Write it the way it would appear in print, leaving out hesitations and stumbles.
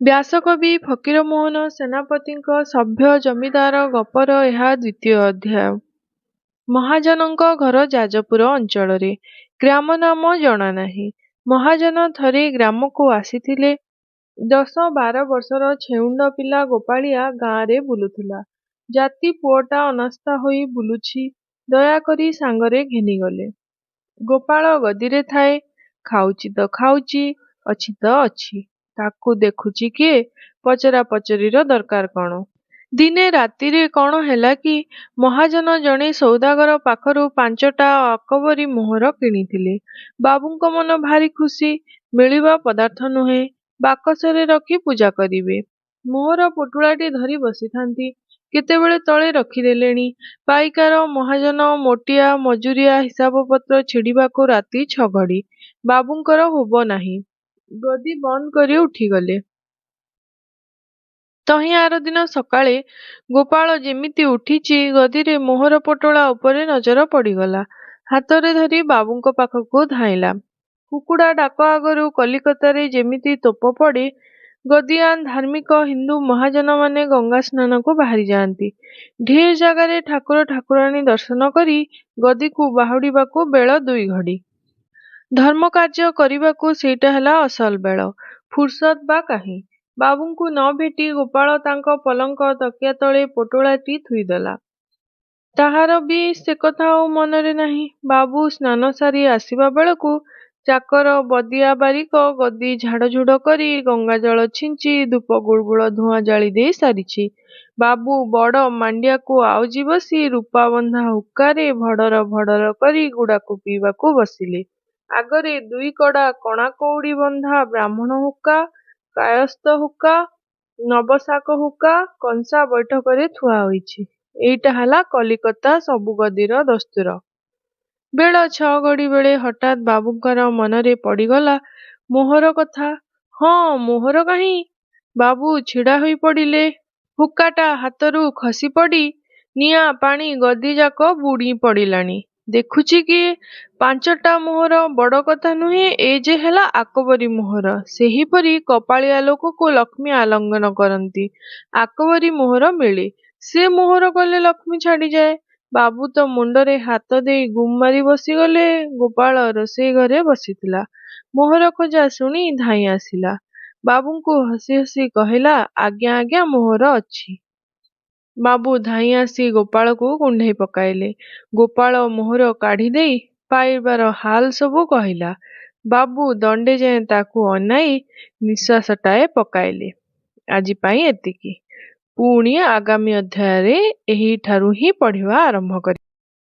ବ୍ୟାସକବି ଫକୀରମୋହନ ସେନାପତିଙ୍କ ସଭ୍ୟ ଜମିଦାର ଗପର ଏହା ଦ୍ୱିତୀୟ ଅଧ୍ୟାୟ। ମହାଜନଙ୍କ ଘର ଯାଜପୁର ଅଞ୍ଚଳରେ। ଗ୍ରାମ ନାମ ଜଣା ନାହିଁ। ମହାଜନ ଥରେ ଗ୍ରାମକୁ ଆସିଥିଲେ। 10-12 ବର୍ଷର ଛେଉଣ୍ଡ ପିଲା ଗୋପାଳିଆ ଗାଁରେ ବୁଲୁଥିଲା। ଜାତି ପୁଅଟା ଅନାସ୍ଥା ହୋଇ ବୁଲୁଛି, ଦୟାକରି ସାଙ୍ଗରେ ଘେନିଗଲେ। ଗୋପାଳ ଗଦିରେ ଥାଏ, ଖାଉଛି ତ ଖାଉଛି, ଅଛି ତ ଅଛି। ତାକୁ ଦେଖୁଛି କିଏ? ପଚରାପଚରିର ଦରକାର କ'ଣ? ଦିନେ ରାତିରେ କ'ଣ ହେଲା କି, ମହାଜନ ଜଣେ ସୌଦାଗର ପାଖରୁ ପାଞ୍ଚଟା ଆକବରୀ ମୋହର କିଣିଥିଲେ। ବାବୁଙ୍କ ମନ ଭାରି ଖୁସି। ମିଳିବା ପଦାର୍ଥ ନୁହେଁ, ବାକସରେ ରଖି ପୂଜା କରିବେ। ମୋହର ପୁଟୁଳାଟି ଧରି ବସିଥାନ୍ତି, କେତେବେଳେ ତଳେ ରଖିଦେଲେଣି। ପାଇକାର, ମହାଜନ, ମୋଟିଆ, ମଜୁରିଆ ହିସାବପତ୍ର ଛିଡ଼ିବାକୁ ରାତି ଛ'ଘଡ଼ି। ବାବୁଙ୍କର ହୋବ ନାହିଁ। ଗଦି ବନ୍ଦ କରି ଉଠିଗଲେ। ତହିଁ ଆରଦିନ ସକାଳେ ଗୋପାଳ ଯେମିତି ଉଠିଛି, ଗଦିରେ ମୋହର ପୋଟଳା ଉପରେ ନଜର ପଡ଼ିଗଲା। ହାତରେ ଧରି ବାବୁଙ୍କ ପାଖକୁ ଧାଇଁଲା। କୁକୁଡ଼ା ଡାକ ଆଗରୁ କଲିକତାରେ ଯେମିତି ତୋପ ପଡ଼େ, ଗଦିଆନ ଧାର୍ମିକ ହିନ୍ଦୁ ମହାଜନମାନେ ଗଙ୍ଗାସ୍ନାନକୁ ବାହାରିଯାଆନ୍ତି। ଢେର ଜାଗାରେ ଠାକୁର ଠାକୁରାଣୀ ଦର୍ଶନ କରି ଗଦିକୁ ବାହୁଡ଼ିବାକୁ ବେଳ ଦୁଇଘଡ଼ି। ଧର୍ମକାର୍ଯ୍ୟ କରିବାକୁ ସେଇଟା ହେଲା ଅସଲ ବେଳ। ଫୁରସତ ବା କାହିଁ? ବାବୁଙ୍କୁ ନ ଭେଟି ଗୋପାଳ ତାଙ୍କ ପଲଙ୍କ ତକିଆ ତଳେ ପୋଟଳାଟି ଥୋଇଦେଲା। ତାହାର ବି ସେକଥା ଆଉ ମନରେ ନାହିଁ। ବାବୁ ସ୍ନାନ ସାରି ଆସିବା ବେଳକୁ ଚାକର ବଦିଆ ବାରିକ ଗଦି ଝାଡ଼ଝୁଡ଼ କରି ଗଙ୍ଗାଜଳ ଛିଞ୍ଚି ଧୂପ ଗୁଳୁଗୁଳ ଧୂଆଁ ଜାଳି ଦେଇ ସାରିଛି। ବାବୁ ବଡ଼ ମାଣ୍ଡିଆକୁ ଆଉଜି ବସି ରୂପାବନ୍ଧା ହୁକାରେ ଭଡ଼ର ଭଡ଼ର କରି ଗୁଡ଼ାଖୁ ପିଇବାକୁ ବସିଲେ। ଆଗରେ ଦୁଇକଡ଼ା କଣାକଉଡ଼ି ବନ୍ଧା ବ୍ରାହ୍ମଣ ହୁକା, କାୟସ୍ଥ ହୁକା, ନବଶାକ ହୁକା କଂସା ବୈଠକରେ ଥୁଆ ହୋଇଛି। ଏଇଟା ହେଲା କଲିକତା ସବୁ ଗଦିର ଦସ୍ତୁର। ବେଳ ଛ'ଘଡ଼ି ବେଳେ ହଠାତ୍ ବାବୁଙ୍କର ମନରେ ପଡ଼ିଗଲା ମୋହର କଥା। ହଁ, ମୋହର କାହିଁ? ବାବୁ ଛିଡ଼ା ହୋଇପଡ଼ିଲେ। ହୁକାଟା ହାତରୁ ଖସିପଡ଼ି ନିଆଁ ପାଣି ଗଦିଯାକ ବୁଣି ପଡ଼ିଲାଣି। ଦେଖୁଛି କିଏ? ପାଞ୍ଚଟା ମୋହର ବଡ଼ କଥା ନୁହେଁ, ଏ ଯେ ହେଲା ଆକବରୀ ମୋହର। ସେହିପରି କପାଳିଆ ଲୋକକୁ ଲକ୍ଷ୍ମୀ ଆଲିଙ୍ଗନ କରନ୍ତି, ଆକବରୀ ମୋହର ମିଳେ। ସେ ମୋହର ଗଲେ ଲକ୍ଷ୍ମୀ ଛାଡ଼ିଯାଏ। ବାବୁ ତ ମୁଣ୍ଡରେ ହାତ ଦେଇ ଗୁମ୍ ମାରି ବସିଗଲେ। ଗୋପାଳ ରୋଷେଇ ଘରେ ବସିଥିଲା। ମୋହର ଖୋଜା ଶୁଣି ଧାଇଁ ଆସିଲା। ବାବୁଙ୍କୁ ହସି ହସି କହିଲା, ଆଜ୍ଞା ଆଜ୍ଞା, ମୋହର ଅଛି। ବାବୁ ଧାଇଁ ଆସି ଗୋପାଳକୁ କୁଣ୍ଢେଇ ପକାଇଲେ। ଗୋପାଳ ମୋହର କାଢ଼ିଦେଇ ପାଇବାର ହାଲ ସବୁ କହିଲା। ବାବୁ ଦଣ୍ଡେଯାଏ ତାକୁ ଅନାଇ ନିଶ୍ୱାସଟାଏ ପକାଇଲେ। ଆଜି ପାଇଁ ଏତିକି। ପୁଣି ଆଗାମୀ ଅଧ୍ୟାୟରେ ଏହିଠାରୁ ହିଁ ପଢ଼ିବା ଆରମ୍ଭ କରିବା।